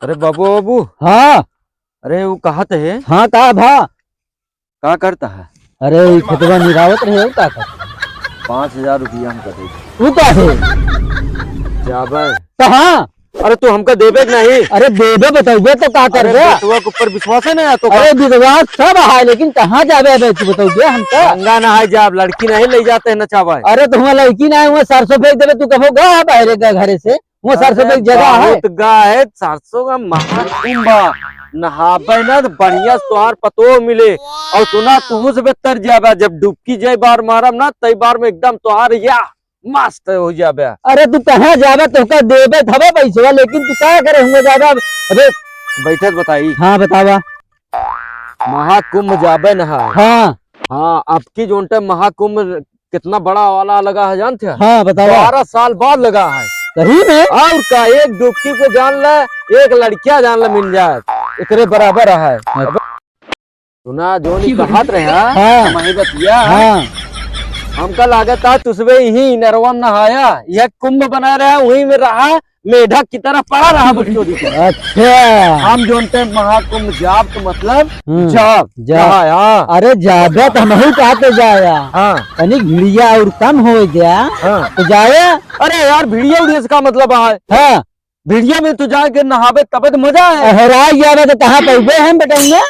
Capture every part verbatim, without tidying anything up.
अरे बाबू, बाबू। हाँ। अरे वो कहत है। हाँ, का भा? का करता है? अरे, ई खेतवा निरावत रहे, और का करता? पाँच हजार रुपया हमका दे दे। तू का है? जाबे। कहाँ? अरे, तू हमका देबे कि नहीं? अरे, देबे, बतौबे तो का अरे, करबे? बेटवा के ऊपर विश्वास है ना तो का? अरे, विश्वास सब है, लेकिन कहाँ जाबे अबे, तू बतौबे हमका? गंगा नहाए जाब, लड़की नहीं ले जाते हैं नचावे। अरे, तो हुआँ लड़की ना है, हुआँ सरसों फेंक देबे, तू कबो गा है बहरे का घरे से? वो सरसों अरे के जगह है। बहुत गा है, सरसों का महाकुंभ। नहाबे ना तो बढ़िया से तोहार पतोह मिले। और सुना, तुहू से बेहतर जाबे, जब डुबकी जय बार मारब ना, तई बार में एकदम तोहार या मस्त हो जाबे। अरे तू कहाँ जाबे, तोहका देबे थबे पैसवा, लेकिन तू का करे हुआ जाबे? अबे बैठे तो बताई। हाँ, बतावा। महाकुंभ जाबे नहा। हाँ। हाँ, अब की जोन टाइम महाकुंभ कितना बड़ा वाला लगा है जानते हैं? हाँ, बतावा। बारह साल बाद लगा है। सही में? और का, एक डुबकी को जान ले, एक लड़किया जान ले मिल जाए, एकरे बराबर है। अच्छा। अब सुना, जोन ई कहत रहे, हाँ। हम ही बतिया। हाँ। हमका लागत है तुसबे ही नरवा में नहाया, यह कुंभ बना रहा, वहीं में रहा, मेढक की तरह पड़ा रहा बच्चों की तरह। अच्छा। हम जोन टाइम महाकुंभ जाब तो मतलब हम्म, जाब, जाब। कहा, हाँ। अरे जाबे तो हमहू कहते जाया। हाँ। तनिक भिड़िया और कम हो गया। हाँ। तो जाया। अरे यार, भिड़िया उड़िया से का मतलब है? हाँ। भिड़िया में तू जाके नहाबे तबे तो मजा है। हेरा जाबे तो कहाँ पहुँचे हम बेटैया?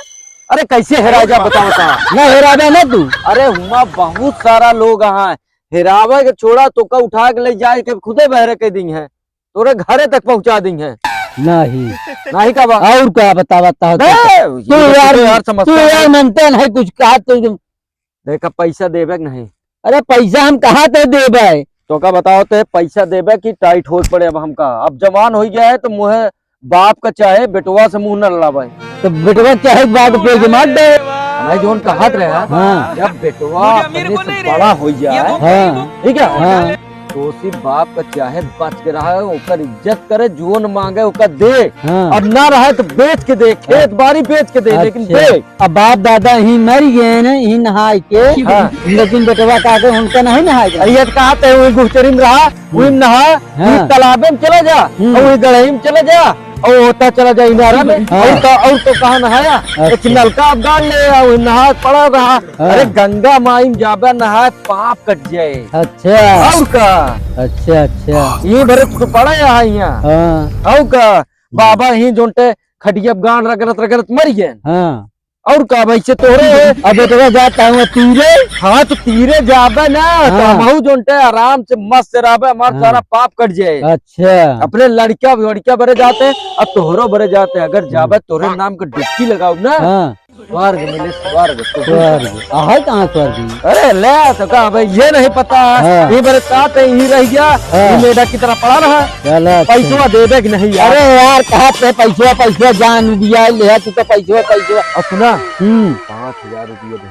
अरे कैसे हेरा जा, बता, बता। ना हेराबे ना तू। अरे हुआँ बहुत सारा लोग हैं, हेरावे के छोड़ा, तोका उठा के ले जाए के खुदे बहरे के दी है। तोरे घरे तक पहुँचा दी है। नहीं। नहीं का बा? और का बता, बता, बता। बे, तू ये तो यार, यार समझता तू यार है। मनते नहीं कुछ कहा तू। देखा, पैसा देबे कि नहीं? अरे पैसा हम कहाँ ते देबे? तोका बताओ ते पैसा देबे कि टाइट हो पड़े अब हमका। अब जवान हो गया है तो मुँहे बाप का चाहे बेटवा से मुँह न लड़ावे। तो बेटवा चाहे बाप के पेट के मार दे। नहीं, जोन कहत रहे हैं, हाँ। जब बेटवा अपने से बड़ा हो जाए, हाँ। ठीक है? हाँ। तो उसी बाप का चाहे बच के रहा है, ओकर इज्जत करे, जोन मांगे ओकर दे, हाँ। और ना रहे तो बेच के दे, खेत बाड़ी बेच के दे, लेकिन अच्छा। दे। अब बाप दादा ही मर गए न, ही नहाए के, हाँ। लेकिन बेटवा का के उनका नहीं नहाए के। अरे ये तो कहते हैं, वही गुहचरी में रहा, वही नहा, हाँ। वही तालाबे में चला जा, हम्म। और वही गढ़ई में चला जा, और होता चला जा इनारा में, हाँ। और तो, और तो कहाँ नहाया? अच्छा। एक नलका अब गाड़ ले, और वही नहा पड़ा रहा। हाँ। अरे गंगा माई में जाबे नहाए, पाप कट जाए। अच्छा। और का? अच्छा, अच्छा। ये भरे तो पड़ा है यहाँ। हाँ। और का? बाबा ही जोनटे खटिया पे गांड रगड़त रगड़त मर गए। हाँ। और का भाई से तोरे है? अब बेटवा जाता हूँ तीरे। हाँ, तो तीरे जाबे ना, तो हाँ। हमहू जोनटे आराम से मस्त रहबे, हमार हाँ। सारा पाप कट जाए। अच्छा। अपने लड़का लड़का बरे जाते, अब तोहरो बरे जाते, अगर जाबे तोरे नाम के डुबकी लगाओ ना, हाँ। स्वर्ग मिले, स्वर्ग। स्वर्ग। आ, है कहाँ स्वर्ग? अरे ले, तो का भाई, ये नहीं पता। हाँ। ये मेरे साथ है, यही रह गया, हाँ। ये मेढक की तरह पड़ा रहा। चलो, अच्छा। पैसवा देबे कि नहीं यार? अरे यार, कहाँ पे पैसवा, पैसवा जान दिया, ले तू तो पैसवा, पैसवा। और सुना, हम्म। पाँच हजार रुपये दे।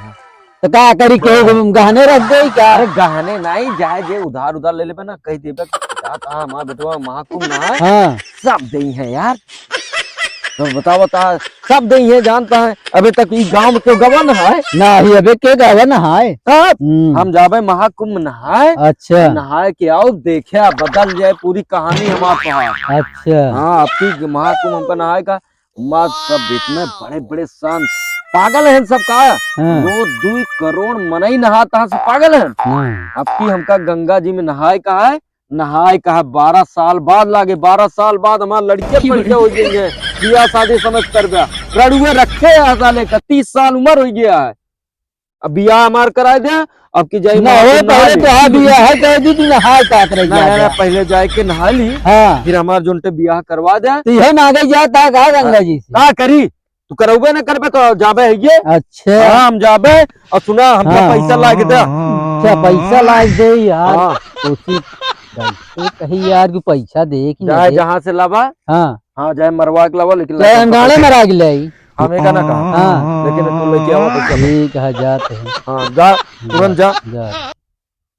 तो का करी, केहू गहने रख दे का? अरे गहने नहीं, जाए जे उधार उधार ले लेबे ना, कह देबे कि का, का हमार बेटवा महाकुंभ ना है, हाँ। सब दे हैं यार। तो बताओ, बता, सब दे हैं, जानता है। अबे तक ई गांव में केहू गवा नहाए? ना ही, अबे के गवा नहाए? हाँ, हम्म। हम जाबे महाकुंभ नहाए। अच्छा। नहाए के आओ, देखे, बदल जाए पूरी कहानी हमार तोहार। अच्छा। हाँ, अब की महाकुंभ हमका नहाए का, माँ सब इतने बड़े बड़े संत, पागल हैं सब का? हाँ। रोज दुई करोड़ मनई नहाता है, सब पागल हैं। हाँ। अब की हमका गंगा जी में नहाए का है, नहाए का है, बारह साल बाद लागे, बारह साल बाद हमार लड़के पैदा हो जाएंगे, बियाह शादी समझ कर ब्याह, रड़ुए रखे हैं साले का, तीस साल उम्र हो गया है, अब बियाह हमार कराए दे, अब की जाई ना हो, पहले तो हाँ बियाह है, कह दी तू नहाए का करे ना, ना, पहले जाए के नहा ली, हाँ। फिर हमार जोनटे बियाह करवा दे। तो यह मांगे जाता है का गंगा जी से? का करी? तू करौबे ना करबे तो जाबे है ये। अच्छा। हाँ, हम जाबे। और सुना, हमका हाँ। पैसा लाग दे। अच्छा, पैसा लाग दे यार। हाँ। कोशिश करते कही यार कि पैसा दे कि ना चाहे दे। जहाँ से लावा। हाँ। हाँ, चाहे मरवा के लावा, लेकिन चाहे लावा अंगाड़े पैसा। मरा के लाई। हम एका ना कहा। हाँ। लेकिन तू लेके आवा पैसा। ठीक है, जाते हैं। हाँ, जा, तुरंत जा। जा।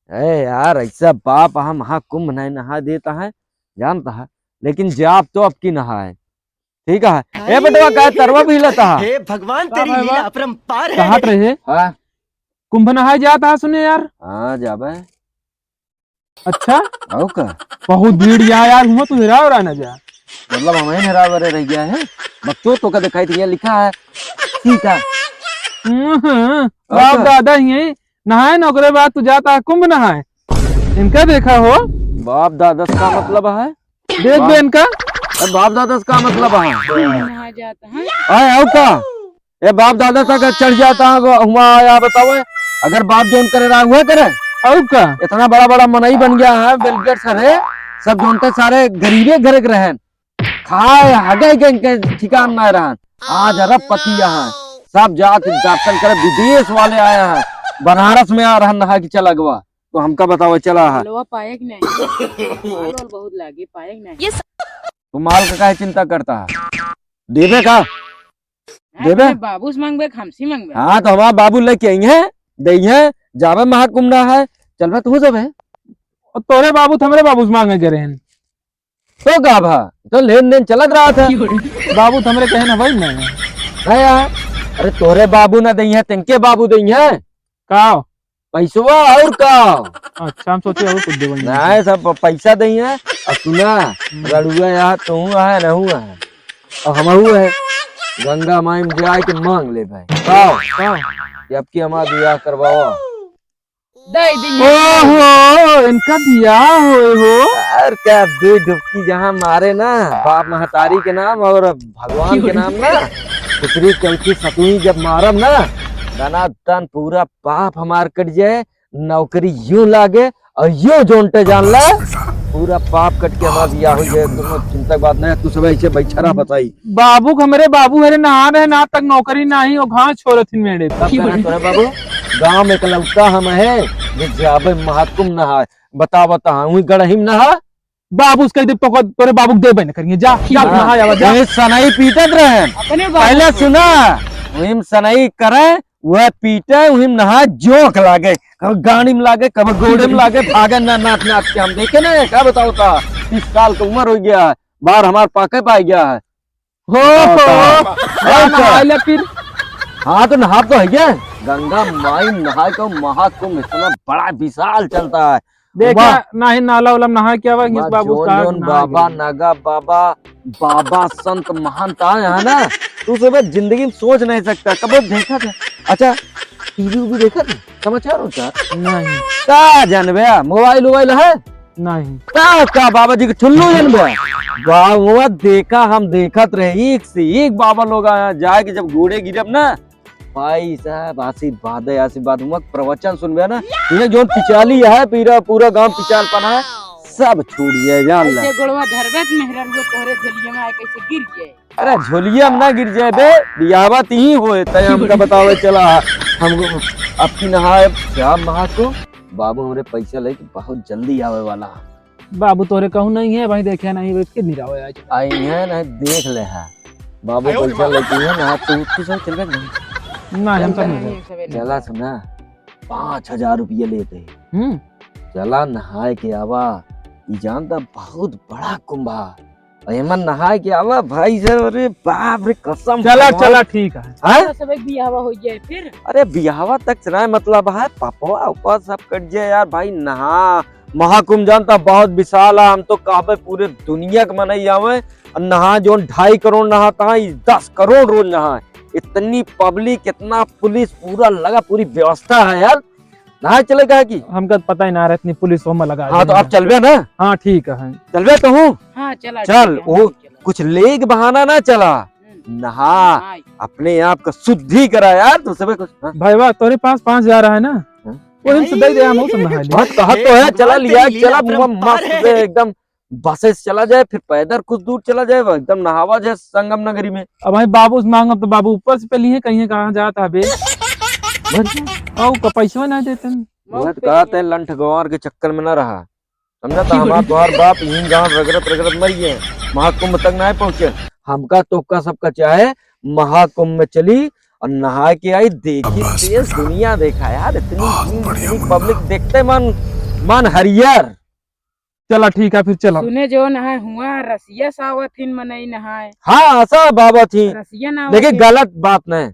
ए यार, ऐसा बाप हम महाकुंभ नहीं नहा देता है, जानता है, लेकिन जाब तो अब की नहा है। ठीक है। ए बेटवा, का तरवा भी लेता है? हे भगवान, तेरी लीला अपरंपार है। कहाँ रहे? हाँ। कुंभ नहाए जाता है, सुने यार। हाँ, जाबे। अच्छा? आओ का? बहुत भीड़ या यार, हुआ तू हेरा हो रहा ना जा। मतलब हम ही हेरा बरे रह गया है। बकचोद तो का दिखाई दिया, लिखा है सीता। हम्म, हम्म। और बाप का? दादा ही है, नहाए न ओकरे बाद तू जाता है कुंभ नहाए। इनका देखा हो? बाप दादा से का मतलब है? देख बे इनका। ए, बाप दादा से का मतलब है? नहा जाता है। आए, आओ का? ए, बाप दादा से अगर चढ़ जाता है, वो हुआ या बताओ, अगर बाप जौन करे रहा, हुआ करे? और का? इतना बड़ा बड़ा मनई बन गया है, बिल गेट्स है, सब जौन ते सारे गरीबे घर के रहन, खाए हगे के इनके ठिकान ना रहन। आज अरबपति यहाँ, सब जात दर्शन करे, विदेश वाले आए हैं, बनारस में आ रहन नहा के चला गवा। तो हमका बताओ, चला है। हलवा पाए कि नहीं? माल वाल बहुत लागे, पाए कि नहीं? ये स- तू माल का काहे चिंता करता है? देबे का? हाँ, देबे? अपने बाबू से मांगबे, हमसे मांगबे। हाँ, तो हमार बाबू लेके आई हैं, दे हैं, जाबे महाकुंभ ना है, चलबे तू जाबे। और तोरे बाबू तो हमरे बाबू से मांगे गए हैं। तो का भा? तो लेन देन चलत रहा था। बाबू तो हमरे कहे ना भाई, नहीं। नहीं यार, अरे तोरे बाबू ना दे हैं, तिनके बाबू दे हैं। का? पैसवा और का? अच्छा, हम सोचे और कुछ देवे। नहीं, सब पैसा दे हैं। और सुना, हम्म। रड़ुआ यहाँ तू है, रहू है, और हमहू है। गंगा माई में जाए के मांग ले भाई। का? का? कि अब की हमार बियाह करवाओ। दे दी। ओहो, इनका बियाह होए हो। और क्या, दो डुबकी जहाँ मारे ना, बाप महतारी के नाम और भगवान के नाम ना, तीसरी चौथी सतवीं जब मारब ना, दना दन पूरा पाप हमार कट जाए, नौकरी यूं लागे और यूं जोनते जान ला, पूरा पाप कट के हमार बियाह हो जाए। तुम चिंता के बात नहीं, तू सब ऐसे बैठा रहा बताई। बाबू के हमरे बाबू हरे नहा रहे ना, तक नौकरी नाही, वो घास छोड़त हिन मेड़े। तब कहना तोरे बाबू, गांव में इकलौता हम है, जे जाबे महाकुंभ नहाए। बता, बता, वही गड़ही में नहा। बाबू से कह दे, पकड़, तोरे बाबू के देबे न करिए, जा, जा, हाँ, नहा आवा, जा। वही सनई पीटत रहे। अपने बाबू पहले को। सुना, वही में सनई करे, वह पीटे, वही में नहा जोंक लागे, कब गाड़ी में लागे, कब गोड़े में लागे, भागे ना नाच नाच के। हम देखे ना, का बताओ था, तीस साल का उम्र हो गया है, बार हमार पाके पाए गया है। हो, बताओ हो। का? और का? नहाए ले फिर। हाँ, तो नहा तो है क्या? गंगा माई नहाए का महाकुंभ इतना बड़ा विशाल चलता है। देखा, वाह। नाही नाला वाला में नहा के आवा, इंग्लिश वाह, बाबू जोन का जोन नहा बाबा, गया। नागा बाबा, बाबा संत महंत आए हैं ना, तू सब जिंदगी में सोच नहीं सकता। कब देखा था? अच्छा, टीवी उवी देखा था? समाचार उचार? नहीं। का जानबे? मोबाइल वोबाइल है? नहीं। का, का बाबा जी के ठुल्लू जनबे? बाबा देखा, हम देखत रहे, एक से एक बाबा लोग आया, जाए के जब गोड़े गिरब ना, भाई साहब, आशीर्वाद है, आशीर्वाद। हुआ प्रवचन सुनबे ना, ये जोन पिचाली है, पूरा, पूरा गांव पिचाल पना है, सब छूट जाए, जान ला। ऐसे गोड़वा धरबे त मेहरारू तोहरे झोलिया में आए कैसे गिर जाए। अरे झोलिया में ना गिर जाए बे, बियाहवा तीही होए, तय हमका बतावे चला। हम अब की नहाए क्या महा को, बाबू हमरे पैसा लेके बहुत जल्दी आवे वाला है। बाबू तोरे कहूँ नहीं है भाई, देखे नहीं, बस के निरावे आज। आई है ना, देख ले है। बाबू आयो रे पैसा बाबा। लेके है ना, तू, तू सब चल बे नहीं। ना, हम सब नहीं नहीं, जाए। हम सब नहीं चला जाए। सुना, पाँच हजार रुपये लेते हैं। हम्म। चला नहाए के आवा, ई जानता बहुत बड़ा कुंभा। और एमन नहाए के आवा भाई साहब, अरे बाप रे, कसम चला, भगवान। चला, ठीक है। हैं? तो सब एक बियाहवा हो जाए फिर। अरे बियाहवा तक से ना मतलब है, पपवा उपवा सब कट जाए यार भाई, नहा। महाकुंभ जानता बहुत विशाल है, हम तो कहबे पूरे दुनिया के मनई आवे, और नहा जोन ढाई करोड़ नहाता है, ई दस करोड़ रोज नहाए। इतनी पब्लिक, इतना पुलिस, पूरा लगा, पूरी व्यवस्था है यार। ना चले का कि? हमका पता ही ना रहा इतनी पुलिस ओमा लगा हाँ, तो देना। आप चलबे ना? हाँ, ठीक है। चलबे तो हूँ? हाँ, चला, चल, ठीक है, वो हम चला। कुछ लेके बहाना ना चला। हम्म। नहा, हाँ। अपने आप का शुद्धि करा यार, तो सबे कुछ, हाँ। भाई वाह, तोरे पास पाँच हजार है ना? हाँ। वो हम से दे दे, हम उसे नहा ले। बस कहा तो है, चला लिया, चला, मस्त से एकदम बसे से चला जाए, फिर पैदल कुछ दूर चला जाए, एकदम नहावा जाए संगम नगरी में। अब भाई बाबू से मांगब तो बाबू ऊपर से पहले ही कहिए कहाँ जात हबे। बस। और का पैसवा ना देते हैं। वह तो कहते हैं लंठ गंवार के चक्कर में ना रहा, समझा? तो हमार तोहार बाप यहीं गांव रगड़त रगड़त मर गए, महाकुंभ तक ना पहुंचे। हमका तोहका सबका चाहे महाकुंभ में चली और नहा के आई, देखी अब बस देश बेटा। दुनिया देखा यार, इतनी बहुत भीड़, बढ़िया इतनी मुन्ना। पब्लिक देखते मन, मन हरियर। चला ठीक है, फिर चला। सुने जो नहाए हुआ रसिया सावत हिन मनई नहाए। हाँ, सब बाबा थी। रसिया ना लेकिन होती। गलत बात नहीं,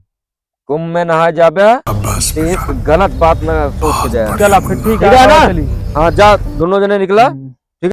कुंभ में नहाए जाबे, अब बस तो बेटा। गलत बात ना सोच के जाए। चला फिर ठीक ठीक है, है ना? चली। हाँ, जा, दोनों जने निकला। हम्म।